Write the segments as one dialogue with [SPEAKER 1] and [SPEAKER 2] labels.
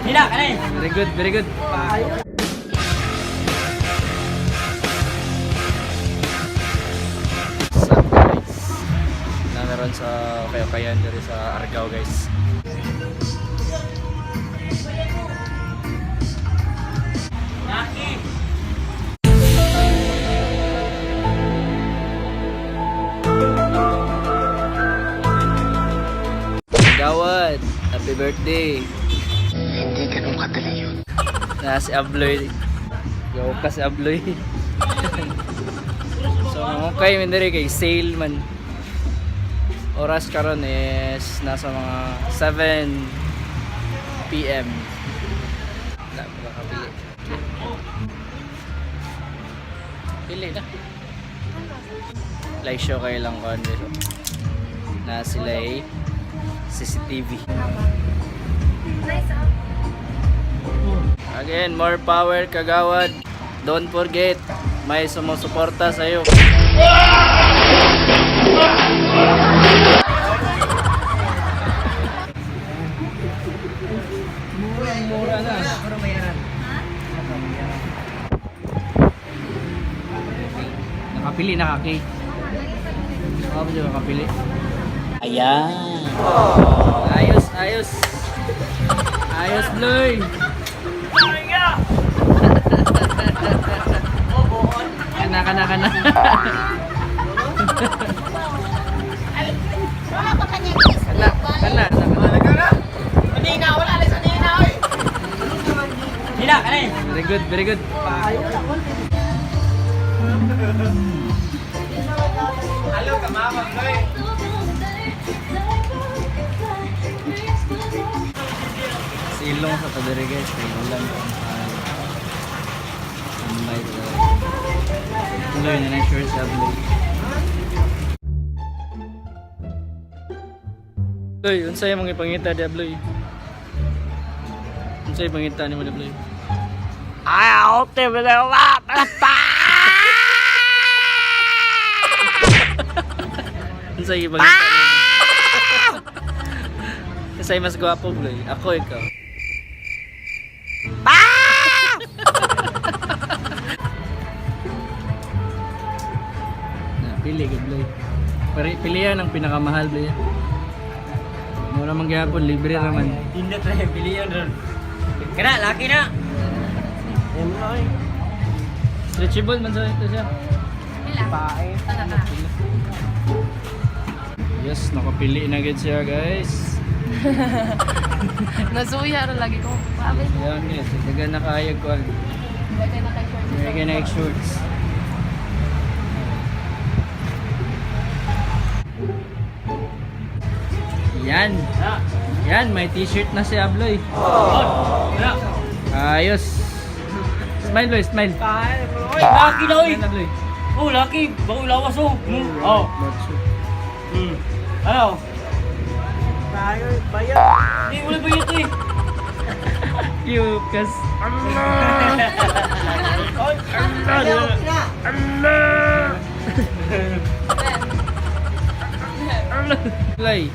[SPEAKER 1] Hila ka na eh.
[SPEAKER 2] Very good, very good. What's up, guys? Na meron sa kayo-kayan diri sa Argao, guys.
[SPEAKER 1] Lucky.
[SPEAKER 2] Gawad, happy birthday.
[SPEAKER 3] Hindi ganun kadali yun.
[SPEAKER 2] Na si Abloy. Yo ka si Abloy. So okay man diri kay sale man. Oras karon is nasa mga 7 PM. Wala pa makapili. Pili na. Like show kayo lang kon dito. Na sila ay CCTV.
[SPEAKER 4] Nice, ah.
[SPEAKER 2] Again, more power, kagawad. Don't forget, may sumusuporta sa iyo. Mura na. Nakapili na ka, Kay. Ako ba nakapili? Ayan. Ayos, ayos. Ayos, Bloy. Kana, kana, kana.
[SPEAKER 4] Wala pa kanya.
[SPEAKER 2] Kana, kana, kana.
[SPEAKER 1] Hila ka na eh.
[SPEAKER 2] Very good, very good. Silong sa tadere, guys, kay ulan ko. Tambay ko. Tuloy na na sure sa Abloy. Loy, unsay imong ipangita di Abloy? Unsay ipangita nimo di Abloy? Unsay ipangita nimo? Unsay mas gwapo, Bloy? Ako, ikaw. Na, pili gud, Bloy. Pari pilihan ang pinakamahal, Bloy. Mura man gyapon, libre ra man.
[SPEAKER 1] Hindi tayo pili yun ron. Kana, laki na.
[SPEAKER 2] Stretchable man sa ito siya.
[SPEAKER 4] Talaga.
[SPEAKER 2] Yes, nakapili na gid siya, guys.
[SPEAKER 4] Nasuya ro lagi ko. Pabe.
[SPEAKER 2] Ayan, guys, dagan na kaayag ko.
[SPEAKER 4] Lagay na kay shorts.
[SPEAKER 2] Lagay na kay shorts. Yan.
[SPEAKER 1] Na.
[SPEAKER 2] Yan, may t-shirt na si Abloy.
[SPEAKER 1] Na.
[SPEAKER 2] Ayos. Smile, Bloy, smile.
[SPEAKER 1] Oy, laki na oy.
[SPEAKER 2] Yan, Abloy.
[SPEAKER 1] Oh, laki. Bago lawas oh. Oh. Ano? Hindi, wala ba ito eh?
[SPEAKER 2] Cute, kas. Bloy.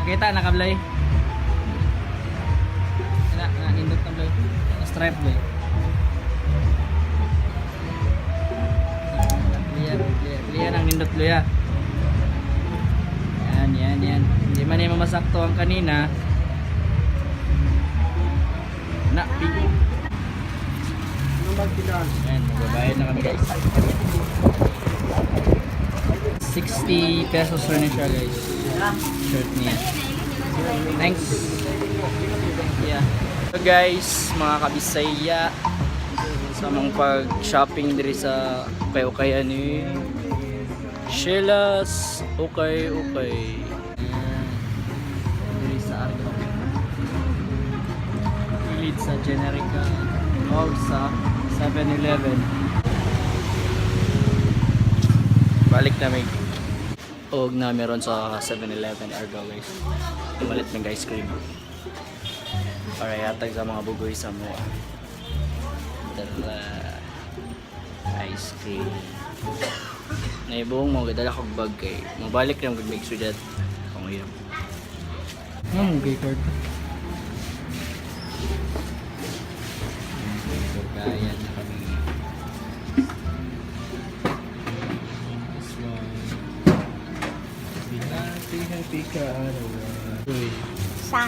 [SPEAKER 2] Nakita na ka, Bloy? Na, na, nindot na, Bloy. Stripe, Bloy. Pilihan, pilihan, pilihan ang nindot, Bloy, ah. Yan, yan, yan. Hindi man yung mamasakto ang kanina. Na, pili. Yan, magbabayad na kami, guys. 60 pesos rin siya, guys. Shirt niya. Thanks. Yeah. So guys, mga kabisaya, sa among pag-shopping diri sa ukay-ukayan ni Sheila's Ukay Ukay. Ayan. Diri sa Argao. Pilit sa Generica o sa 7-Eleven. Balik na may og na meron sa 7-Eleven Argao, guys. Tumalit ng ice cream. Para yatag sa mga bugoy sa mua. Dala ice cream. Naibuong mo gadala kog bag kay mabalik na gud mig sudat kung iyo. Ano mo gay card? Bayad na kami. This one. Happy, happy ka araw. Uy.
[SPEAKER 5] Sa.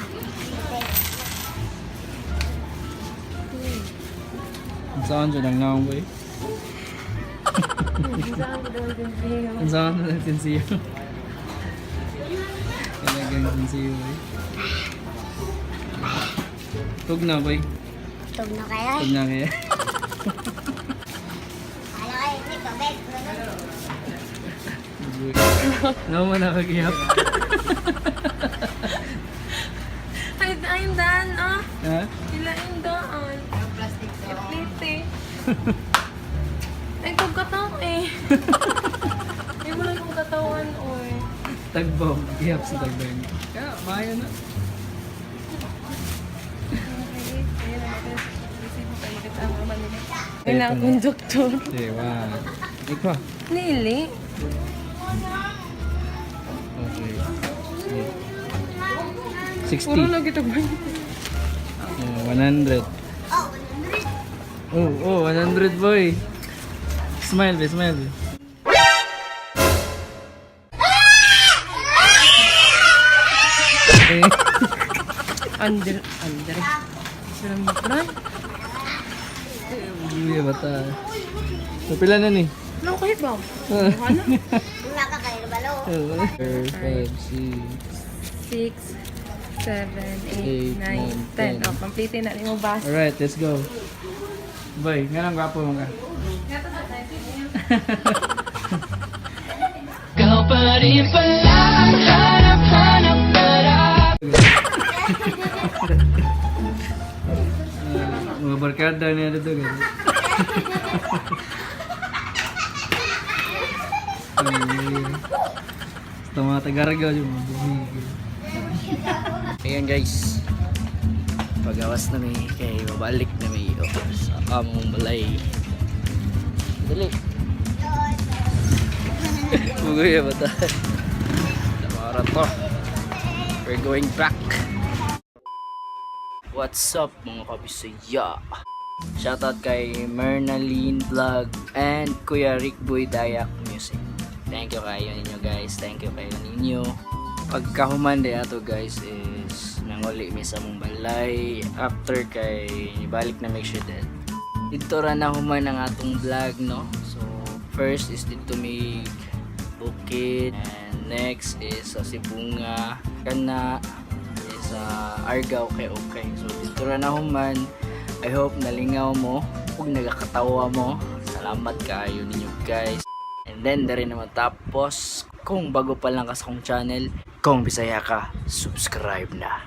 [SPEAKER 2] Ang saan dyan ang naong boy?
[SPEAKER 4] Saan ko daw din siyo?
[SPEAKER 2] Ang saan na sinsiyo? Talagang sinsiyo boy. Tug na boy.
[SPEAKER 5] Tug na kayo.
[SPEAKER 2] Tug na kaya.
[SPEAKER 5] Ano kayo? Hindi pa, babe.
[SPEAKER 2] No man nakagiyap.
[SPEAKER 4] Ay, ay, daan ah.
[SPEAKER 2] Ha?
[SPEAKER 4] Ilain daan. Plastic Iplite eh. Ay, kung katang eh. Ay, wala kong katawan, oy.
[SPEAKER 2] Tagbaw. Gihap sa tagbaw. Kaya, maayo na.
[SPEAKER 4] Okay, ayun na natin. Resibo kayo makita ang mga nila. Ay, na akong doktor.
[SPEAKER 2] Okay, wow. Ikaw.
[SPEAKER 4] Nili.
[SPEAKER 2] Okay. Sige. 60.
[SPEAKER 4] Puro lagi ito ba?
[SPEAKER 2] Oh, 100.
[SPEAKER 5] Oh, 100.
[SPEAKER 2] Oh, 100 boy. Smile, be, smile. Be. Eh,
[SPEAKER 4] Under, under. Sila mo, try.
[SPEAKER 2] Uy, bata. So, pila na ni?
[SPEAKER 4] Ano kayo ba? Ano?
[SPEAKER 5] Wala ka kayo balo.
[SPEAKER 2] 4, 5, 6.
[SPEAKER 4] 6, 7,
[SPEAKER 2] 8,
[SPEAKER 4] 8, 9,
[SPEAKER 2] 10.
[SPEAKER 4] 10. Oh, complete na ni mo ba?
[SPEAKER 2] Alright, let's go. Boy, nga lang gwapo mga.
[SPEAKER 3] Ikaw pa rin pala ang hanap-hanap na
[SPEAKER 2] Mga barkada niya dito. Ganun. Ay, sa mga tagarga yung mga bumigil. Ayan guys. Pagawas na may kay babalik na may oh, sa among balay. Dali. Bugoy ba ta? Tamara to. We're going back. What's up mga kabisaya? Shoutout kay Mernaline Vlog and Kuya Rick Boy Dayak Music. Thank you kayo ninyo guys. Thank you kayo ninyo. Pagkahuman di ato guys is nanguli mi sa mong balay after kay balik na make sure that dito ra na human ang atong vlog, no. So first is dito may bukid and next is sa Sibunga kana is sa Argao kay okay. So dito ra na human. I hope nalingaw mo ug nagakatawa mo. Salamat kaayo ninyo guys. And then dari naman tapos kung bago pa lang ka sa akong channel, kung Bisaya ka, subscribe na.